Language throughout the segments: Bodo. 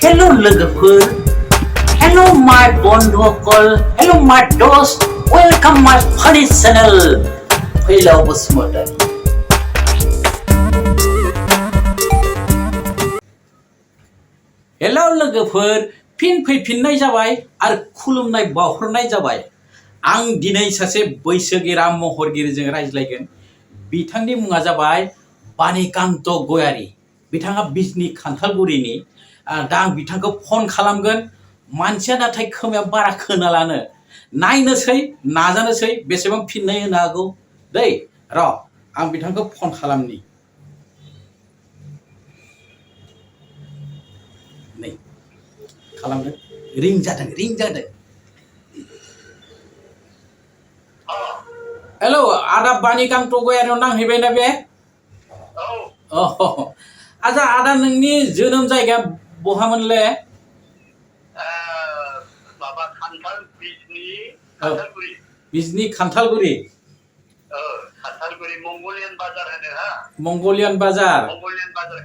Hello लोगोफोर, Hello my बन्धुफोर, Hello my दोस्त, Welcome my funny channel, Phaylaw Basumatary. Hello लोगोफोर, फिन फैफिननाय जाबाय आरो खुलुमनाय बावहरनाय जाबाय। आं दिनै सासे बैसोगोरा महरगिरिजों रायज्लायगोन। बिथांनि मुङा जाबाय बानिकान्त गोयारी। बिथाङा बिजनि खान्थालगुरिनि। दा आं बिथांखौ फन खालामगोन। मानसिया नाथाय खोमायाव बारा खोनालानो। नायनोसै, नाजानोसै बेसेबां फिननाय होनो हागौ। दै र' आं बिथांखौ फन खालामनि। नै खालामदों। रिं जादों। हेलौ आदा बानिकान्त गोयारीयाव नांहैबायना बे? आच्छा आदा नोंनि जोनोम जायगाया बहामोनले? माबा खान्थाल बिजनि खान्थालगुरि। बिजनि खान्थालगुरि। खान्थालगुरि मंगलियान बाजार होनो हा। मंगलियान बाजार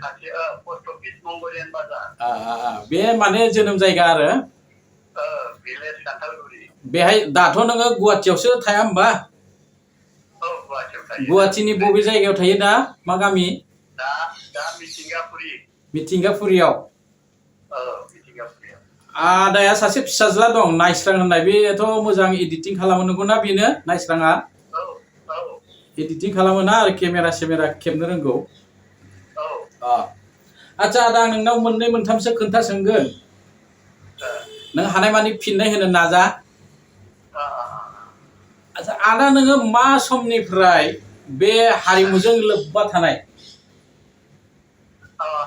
खाथि पस्ट अफिस मंगलियान बाजार। बे माने जोनोम जायगा आरो। भिलेज खान्थालगुरि। बेहाय दाथ' नोङो गुवाहाटियावसो थाया होमबा? गुवाहाटियाव थायो। गुवाहाटिनि बबे जायगायाव थायो दा? मा गामि? दा मिथिंगाफुरि। मिथिंगाफुरियाव। मिथिंगाफुरियाव। आदाया सासे फिसाज्ला दं नायस्रां होननाय, बेथ' मोजां एडिटिं खालामो नंगौना बेनो नायस्राङा? एडिटिं खालामो ना आरो केमेरा खेबनो रोंगौ? आच्छा आदा आं नोंनाव मोननै मोनथामसो खोन्था सोंगोन। नों हानायमानि फिननाय होनो नाजा। आच्छा आदा नोङो मा समनिफ्राय बे हारिमुजों लोब्बा थानाय?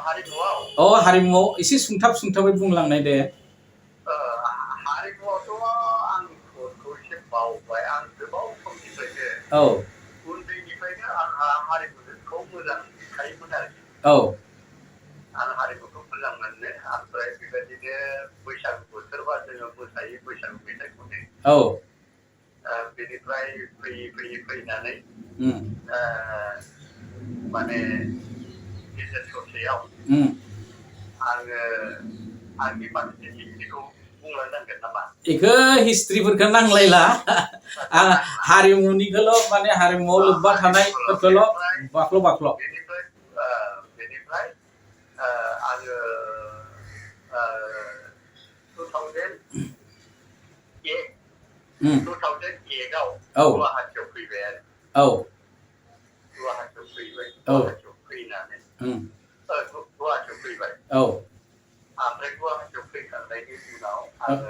हारिमुआव? हारिमुआव एसे सुंथाबै बुंलांनाय दे। हारिमुआवथ' आं एसे बावबाय। आं गोबाव समनिफ्रायनो उन्दैनिफ्रायनो आंहा हारिमुखौ मोजां मोनखायोमोन आरोखि। आं हारिमुखौ मोजां मोनो। ओमफ्राय बेबायदिनो बैसागु बोथोरबा जोङो मोसायो, बैसागु मेथाइ खनो। बेनिफ्राय फैनानै माने गेजेर ससेयाव आङो आंनि माखासे हिस्ट्रिखौ बुंलांनांगोन नामा? बेखौ हिस्ट्रिफोरखौ नांलायला। आं हारिमुनिखौल' माने हारिमुआव लोब्बा थानायफोरखौल' बाख्ल'। बेनिफ्राय आङो 2008आव गुवाहाटियाव फैबाय आरो। गुवाहाटियाव फैबाय। गुवाहाटियाव फैबाय। ओमफ्राय गुवाहाटियाव फैखांनायनि उनाव आङो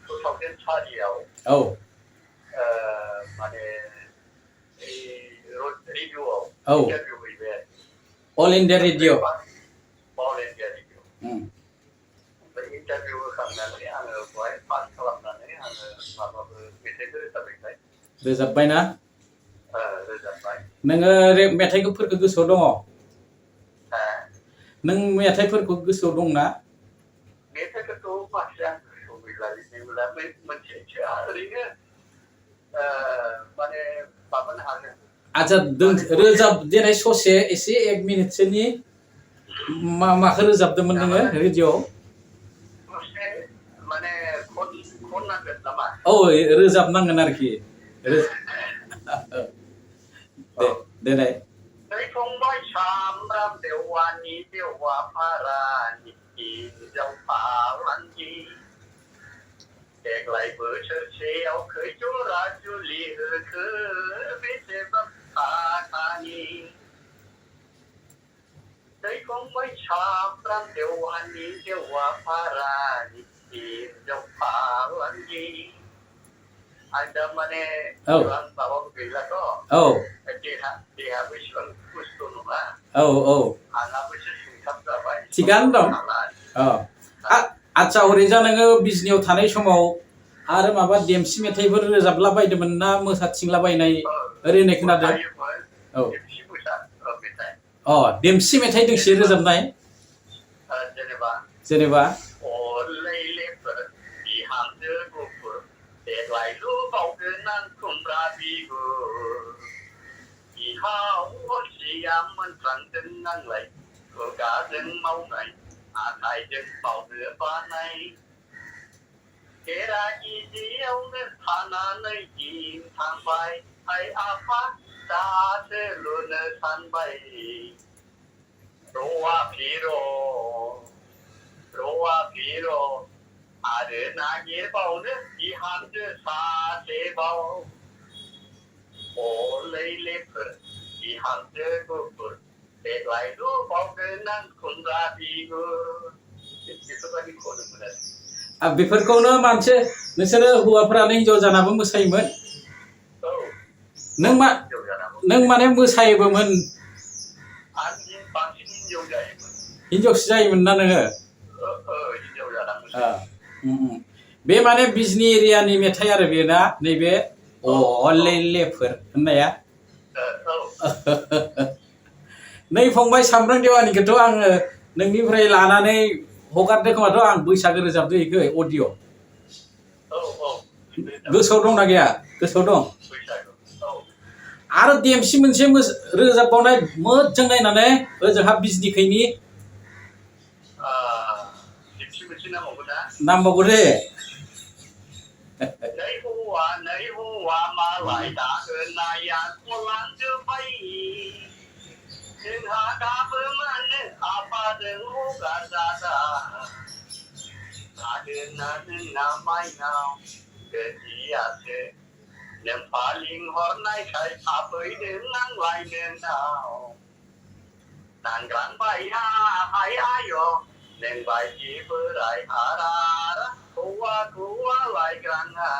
2004आव माने रेडिअ'आव इन्टारभिउ हैबाय आरो। All India radio'. ओमफ्राय इन्टारभिउ होखांनानै आङो बेवहाय पास खालामनानै आङो मेथाइबो रोजाबहैबाय। रोजाबबाय ना? रोजाबबाय। नोङो मेथाइफोरखौ गोसोआव दङ? नों मेथाइफोरखौ गोसोआव दंना? मेथाइफोरखौ माखासे आं गोसोआव गैला। मोनसेसो ओरैनो माने माबानो हागोन। आच्छा रोजाब देनाय ससे एसे 1 मिनिटसोनि माखौ रोजाबदोंमोन नोङो रेडिअ'आव? माने खननांगोन नामा? रोजाबनांगोन आरोखि। देनाय। नै फंबाय सामब्राम देवानि देवा फारानि हिनजाव फालांगि, देग्लाय बोसोरसेयाव खै जरा जुलि होखो बेसेबां थाखानि? नै फंबाय सामब्राम देवानि देवा फारानि हिनजाव फालांगि। आं दा माने माबाबो गैलाथ'। देहाबो इसिबां खस्थ' नङा। आंहाबो एसे सुंथाब जाबाय। थिगानो दं। आच्छा ओरैजा नोङो बिजनियाव थानाय समाव आरो माबा देमसि मेथाइफोर रोजाबला बायदोंमोन ना मोसाथिंलाबायनाय ओरैनो खोनादों? देमसि मेथाइ दोंसे रोजाबनाय जेनेबा बिहामजो गुफुर देग्लायल' बावगोन आं खुमब्रा बिगुर, बिहाव हरसेया मोनफ्लांदों आंलाय खुगाजों मावनाय आखाइजों बावनो बानाय खेरा गिदियावनो थानानै दिन थांबाय आइ आफा दासो लुनो सानबाय रवा फिर' आरो नागिरबावनो बिहामजो सासेबाव लैलेफोर बिहामजो गुफुर देग्लायल' बावगोन आं खुमब्रा बिगुर बेफोरबायदि खनोमोन आरो बेफोरखौनो मानसि नोंसोरो हौवाफोरानो हिनजाव जानाबो मोसायोमोन औ नों माने मोसायोबोमोन आं बांसिन हिनजाव जायोमोन हिनजावसो जायोमोन ना नोङो हिनजाव जाना मोसायोमोन बे माने बिजनि एरियानि मेथाइ आरो बेयो ना नैबे लैलेफोर होननाया नै फंबाय सामब्राम देवानिखौथ' आङो नोंनिफ्राय लानानै हगारदों खोमाथ' आं बैसागो रोजाबदो इखो अडिअ गोसोआव दंना गैया गोसोआव दं आरो देमसि मोनसे रोजाबबावनाय मोजां नायनानै ओजोंहा बिजनिखैनि नामबावगौ दे नै हौवा मालाय दाहोनाया खलांजोब्बाय जोंहा दाबो मानो आफाजों हगारजादा दाहोना जोंना माइनाव गोजियासो नोंफा लिंहरनायखाय थाफैदों आंलाय नोंनाव नांग्रांबाय आय आय' नोंबायदि बोराय हारारा हौवा लायग्राङा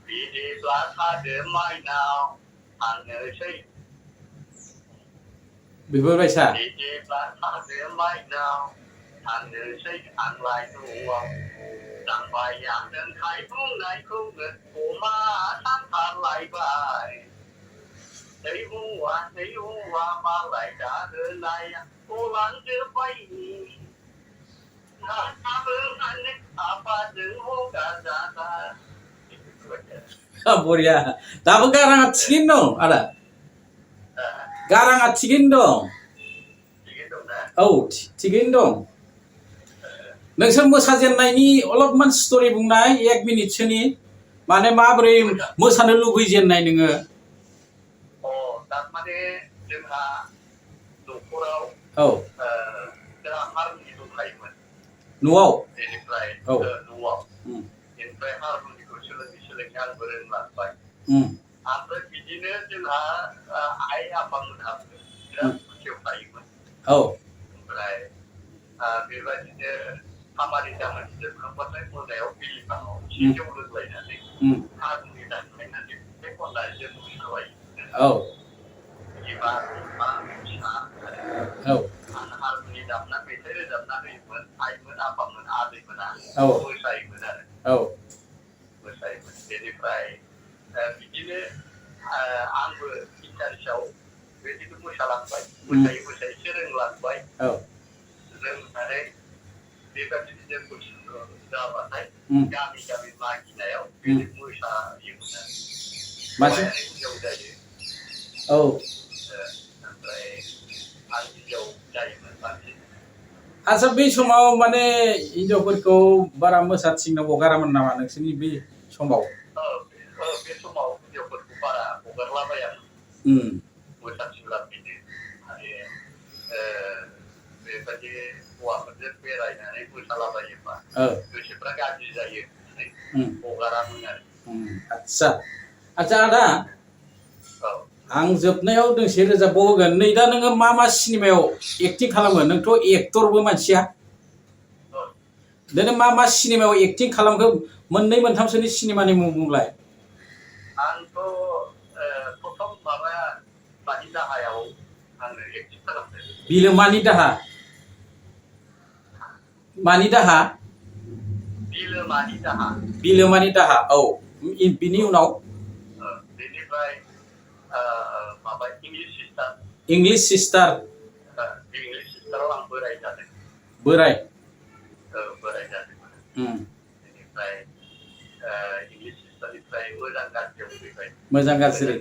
बिदिब्ला थादो माइनाव थांनोसै बेफोरबायसा बिदिब्ला थादो माइनाव थांनोसै आंलाय न'आव जांबाय आंजोंखाय बुंनायखौनो अमा सानथारलायबाय नै हौवा मालाय दाहोनाया गलांजोब्बाय दाबो मानो आफाजों हगारजादा बरिया दाबो गाराङा थिगैनो दं आदा गाराङा थिगैनो दं औ थिगैनो दं नोंसोर मोसाजेननायनि अलपमान स्ट'रि बुंनाय 1 मिनिटसोनि माने माबोरै मोसानो लुबैजेननाय नोङो थारमाने जोंहा न'खराव जोंहा हारमनि दंखायोमोन न'आव बेनिफ्राय न'आव बेनिफ्राय हारमनिखौ सोलोङै आंबो रोंलांबाय ओमफ्राय बिदिनो जोंहा आइ आफामोनहाबो बिराद खुसियाव थायोमोन ओमफ्राय बेबायदिनो खामानि दामानि जोबखांबाथाय मोनायाव बिलिफाङाव एसे जौ लोंलायनानै हारमनि दामलायनानै बे खननायजों मोसाबाय बिमा बिफा फिसा आं हारमनि दामना मेथाइ रोजाबना होयोमोन आइमोन आफामोन आदैमोना मोसायोमोन आरो मोसायोमोन बेनिफ्राय बिदिनो आंबो इन्टारेस्टआव बिदिनो मोसालांबाय मोसायै रोंलांबाय रोंनानै बेबायदिनो जों बोसोर जाबाथाय गामि मागिनायाव बिदि मोसायोमोन आरो हिनजाव जायो ओमफ्राय आं हिनजाव जायोमोन बांसिन आच्छा बे समाव माने हिनजावफोरखौ बारा मोसाथिंनो हगारामोन नामा नोंसोरनि बे समाव बे समाव हिनजावफोरखौ बारा हगारलाबायामोन मोसाथिंला बिनो आरो बेबायदि हौवाफोरजों बेरायनानै मोसालाबायोबा गोसोफ्रा गाज्रि जायो होननानै हगारामोन आरो आच्छा आदा आं जोबनायाव दोंसे रोजाबबावगोन नै दा नोङो मा सिनेमायाव एक्टिं खालामो नोंथ' एक्टरबो मानसिया नों मा सिनेमायाव एक्टिं खालामखो मोननै मोनथामसोनि सिनेमानि मुं बुंलाय आंथ' प्रथम मानि दाहायाव आङो एक्टिं खालामदों बिलोमानि दाहा मानि दाहा बिलोमानि दाहा बिनि उनाव बेनिफ्राय माबा इंलिश सिस्टार सिस्टाराव आं बोराय जादों बोराय जादोंमोन बेनिफ्राय इंलिश सिस्टारनिफ्राय मोजां गाज्रियाव फैबाय मोजां गाज्रि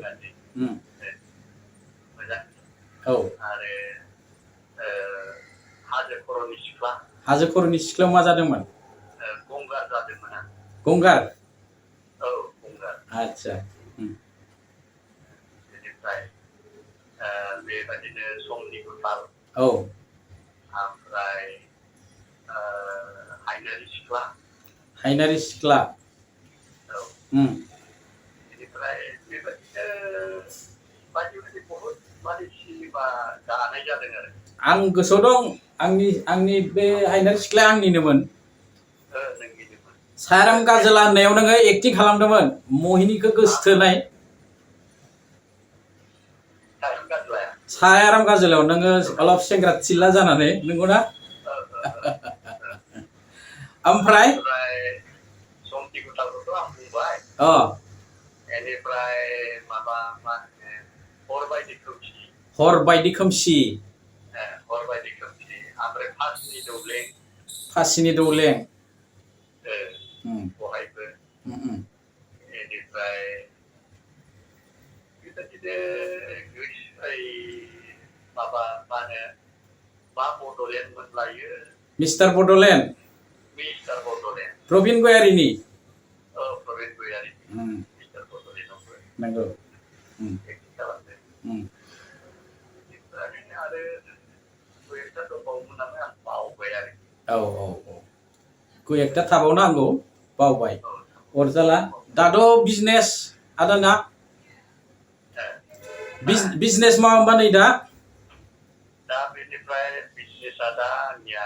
मोजां आरो हाजो खर'नि सिख्ला हाजो खर'नि सिख्लायाव मा जादोंमोन? गंगार जादोंमोन आं। गंगार? औ गंगार। आच्छा। बेनिफ्राय बेबायदिनो समनि गुथाल। औ। ओमफ्राय हायनारि सिख्ला। हायनारि सिख्ला। औ। बेनिफ्राय बेबायदिनो बायदि बायदि बहुत माने सिनेमा गानाय जादों आरो। आं गोसोआव दं आंनि बे हायनारि सिख्लाया आंनिनोमोन। नोंनिनोमोन। सायाराम गाजोला होननायाव नोङो एक्टिं खालामदोंमोन मोहिनीखौ गोसोथोनाय। सायाराम गाजोलायाव नोङो अलप सेंग्रा सिख्ला जानानै, नंगौना? ओमफ्राय समनि गुथालखौथ' आं बुंबाय। बेनिफ्राय माबा मा होनो हर बायदि खोमसि। हर बायदि खोमसि। हर बायदि खोमसि। ओमफ्राय फासिनि दौलें। फासिनि दौलें। बहायबो। बेनिफ्राय बेबायदिनो माबा मा होनो मा बड'लेण्ड मोनलायो? मिस्टार बड'लेण्ड। मिस्टार बड'लेण्ड। प्रबिन गयारिनि। औ प्रबिन गयारि। मिस्टार बड'लेण्डआवबो। नंगौ। एक्टिं खालामदों। बेनिफ्राय आरो कयेकटा दंबावोमोन नामा आं बावबाय आरो। औ। कयेकटा थाबावनांगौ बावबाय। अरजाला दाथ' बिजनेस आदाना बिजनेस मावोबा नै दा? दा बेनिफ्राय बिजनेसा दा आंनिया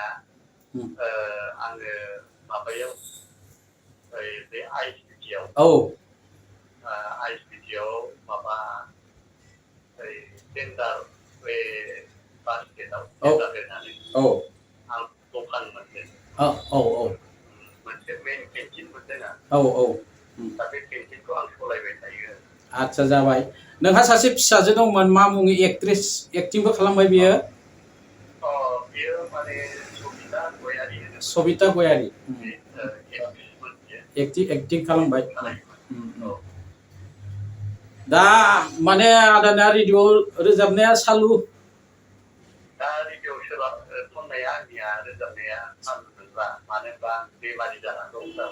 आङो माबायाव बे आइसबिटियाव। औ। आइसबिटियाव माबा टेन्डार बे बास स्टेन्डआव टेन्डार होनानै आं दखान मोनदों। औ। मोनसे मेन केन्टिन मोनदों आं। औ। दा बे केन्टिनखौ आं सालायबाय थायो। आच्छा जाबाय। नोंहा सासे फिसाजो दंमोन मा मुङै एक्ट्रिस एक्टिंबो खालामबाय बियो? बियो माने सबिता गयारि होनो। सबिता गयारि। एक्ट्रिसमोन बियो। एक्टिं खालामबाय। औ। दा माने आदाना रेडिअ' रोजाबनाया सालु? दा रेडिअ' खननाया आंनिया रोजाबनाया सालु नंला। मानो होनबा आं बेमारि जानानै दं दा।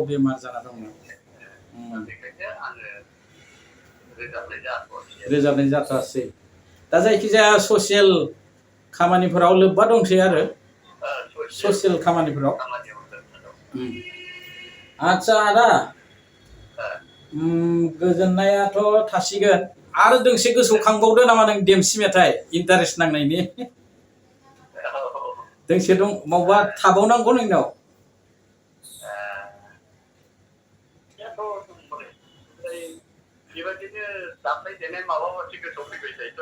बेमार जाना दङ। दा बेखायनो आङो रोजाबनाय जाथ'वाखै। रोजाबनाय जाथ'आसै। दा जायखिजाया ससियेल खामानिफोराव लोब्बा दंसै आरो। ससियेल खामानिफोराव। आच्छा आदा। गोजोननायाथ' थासिगोन। आरो दोंसे गोसोआव नामा नों देमसि मेथाइ इन्टारेस्ट नांनायनि? दोंसे दं मावबा थाबावनांगौ नोंनाव। बेबायदिनो दामनाय देनाय माबा मोनसे गोसोआव फैबाय थायोथ'।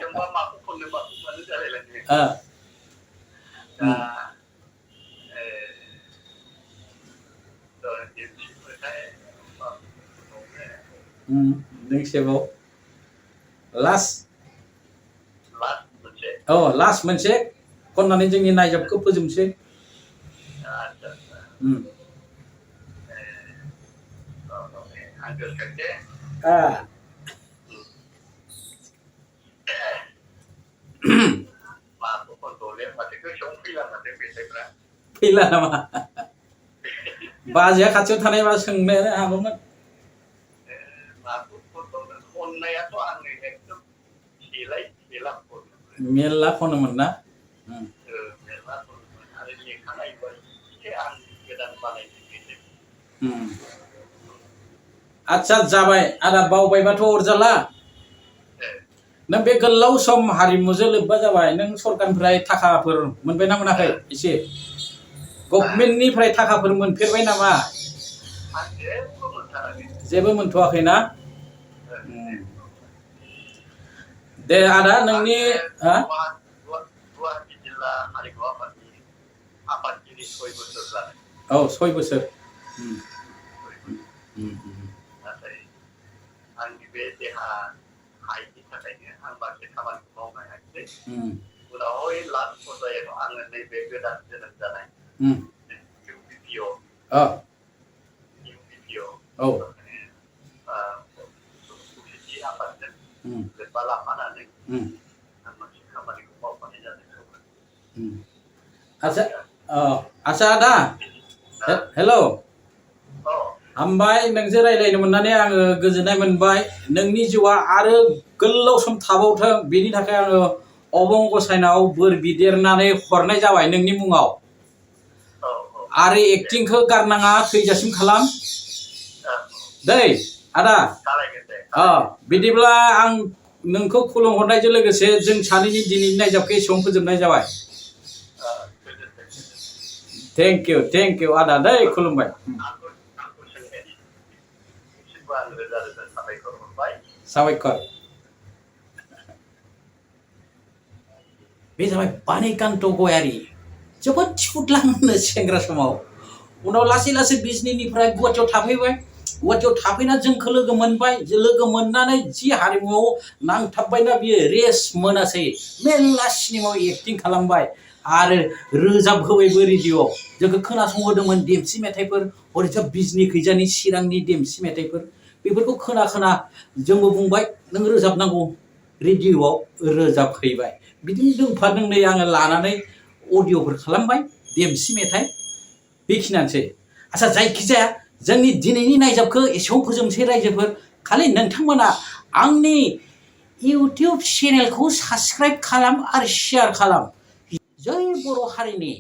सोंबा माखौ खननो माखौ मानो जालायलाङो। दा दोंसेबाव लास्ट मोनसे। लास्ट मोनसे खननानै जोंनि नायजाबखौ फोजोबनोसै। आं गोसोखांसै। माखौ खनबावनो माथो गोसोआवनो फैला माथो मेथाइफ्रा। फैला नामा? बाजैया खाथियाव थानायबा सोंनो हागौमोन। माखौ खनबावनो खननायाथ' आङो एकदम सेलाय सेला खनो। मेरला खनोमोन ना? मेरला खनोमोन आरो लेखानायबो एसे आं गोदान बानायनो मेथाइ। आच्छा जाबाय आदा बावबायबाथ' अरजाला। नों बे गोलाव सम हारिमुजों लोब्बा जाबाय नों सरकारनिफ्राय थाखाफोर मोनबायना मोनाखै एसे? गभमेन्टनिफ्राय थाखाफोर मोनफेरबाय नामा? आं जेबो मोनथाराखै। जेबो मोनथ'वाखैना? दे आदा नोंनि गुवाहाटि जिल्ला हारिमु आफादनि आफादगिरि 6 बोसोर जादों। 6 बोसोर। नाथाय आंनि बे देहा हायैनि थाखायनो आं माखासे खामानिखौ मावनो हायाखै। उनावहाय लास्ट पजायाव आङो नैबे गोदान जोनोम जानाय खौसेथि आफादजों लोब्बा लाफानानै आं मोनसे खामानिखौ मावफानाय जादों। आसा आसा आदा हेल' हामबाय नोंजों रायज्लायनो मोननानै आङो गोजोननाय मोनबाय नोंनि जिउआ आरो गोलाव सम थाबावथों बेनि थाखाय आङो अबं गसाइनाव बोर बिदेरनानै हरनाय जाबाय नोंनि मुङाव आरो एक्टिंखौ गारनाङा थैजासिम खालाम दै आदा बिदिब्ला आं नोंखौ खुलुमहरनायजों लोगोसे जों सानैनि दिनैनि नायजाबखौ एसेबां फोजोबनाय जाबाय थेंक इउ आदा दै खुलुमबाय साबायखर बे जाबाय बानिकान्त गयारी जोबोद थिफुदलाङो सेंग्रा समाव उनाव लासै लासै बिजनिनिफ्राय गुवाहाटियाव थाफैबाय गुवाहाटियाव थाफैना जोंखौ लोगो मोनबाय लोगो मोननानै जि हारिमुआव नांथाबबायना बियो रेस मोनासै मेरला सिनेमायाव एक्टिं खालामबाय आरो रोजाबहोबायबो रेडिअ'आव जोंखौ खोनासंहोदोंमोन देमसि मेथाइफोर हरैजा बिजनि खैजानि चिरांनि देमसि मेथाइफोर बेफोरखौ खोना जोंबो बुंबाय नों रोजाबनांगौ रेडिअ'आव रोजाबहैबाय बिदिनो दोंफा दोंनै आङो लानानै अडिअ'फोर खालामबाय देमसि मेथाइ बेखिनियानोसै आच्छा जायखिजाया जोंनि दिनैनि नायजाबखौ एसेबां फोजोबनोसै रायजोफोर खालि नोंथांमोना आंनि इउटिउब चेनेलखौ साबस्क्राइब खालाम आरो शेयार खालाम जै बर' हारिनि